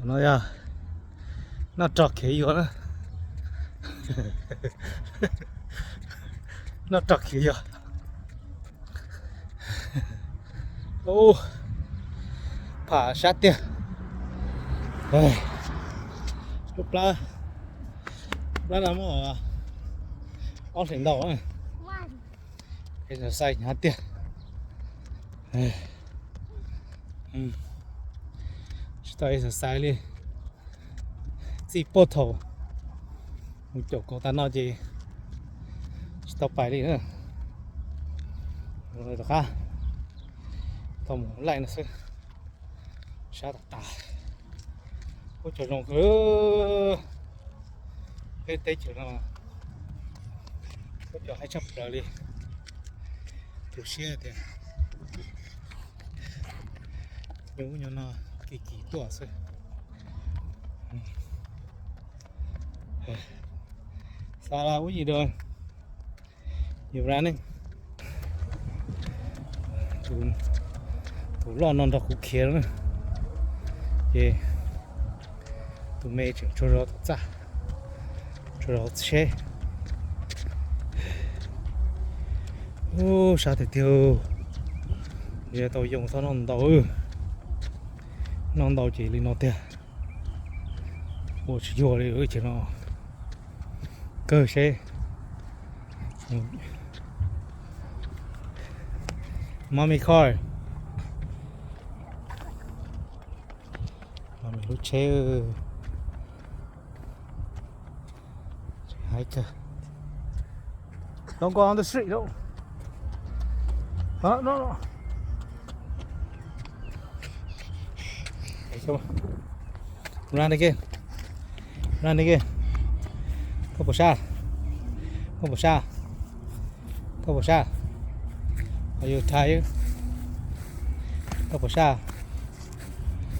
No yog noj rog khiav yuag na. Noj rog khiav yuag. Pham sab tiag. Lub plab, plab no muaj ob hlis ntau. Exercise hnyav tiag. Tsis tau exercise li. Txij puag thaum mus caum kaus tas no ces tsis tau pais li na. Tom qab tau mus laij no xwb. Sab tas tas. Ua cov zoo kawg. Peb teb chaws no ua cov haib tshaj plaws li. Tu siab tias nyob ub nyob no kim kim tuaj xwb. Xav ua ib yim dua, yus ua neej, tus loj no nrog kuv khiav lawm na, ces tus me tseem tsaug zog tom txaj, tsaug zog tsheb. Ub, sab tiag tiag. Yuav tau yoo txhob noj ntau, noj ntau ces li no tiag. Ua tsis yuag li ces no kawg seb. Mommy car. Mommy lub tsheb. Hais tias, don't go on the street though. Huh? No, no. Run again. Run again. Koj puas sab? Koj puas sab? Koj puas sab? Are you tired? Koj puas sab?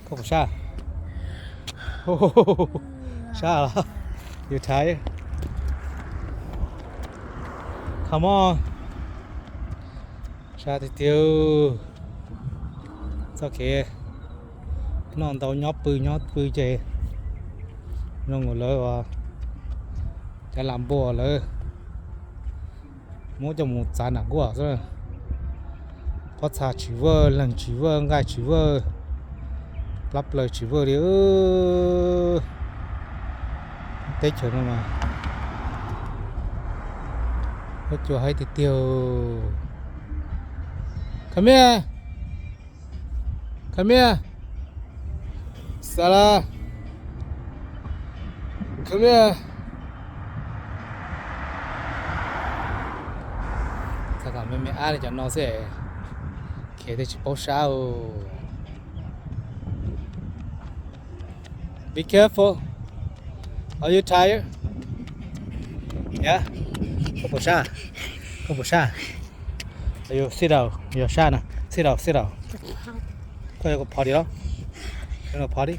Koj puas sab? Sab los? You tired? Come on. Sab tiag tiag. Txoj kev noj ntau nyob pw nyob pw ces zoo nkaus lawv cov lam npua lawv muab coj mus txav nram nkuaj xwb. Pob txha tsis vwj, leeg tsis vwj, nqaij tsis vwj, plab plaws tsis vwj li. Teb chaws no mas huab cua haib tiag tiag. Come here. Come here. Sala. Come here. Txog kom me me ab li cov no xwb, khiav thiaj tsis paub sab. Be careful. Are you tired? Yeah. Koj puas sab? Koj puas sab? Are you sit down? Yog sab na. Sit down, sit down. Koj yuav kom phom di los? Yuav kom phom di.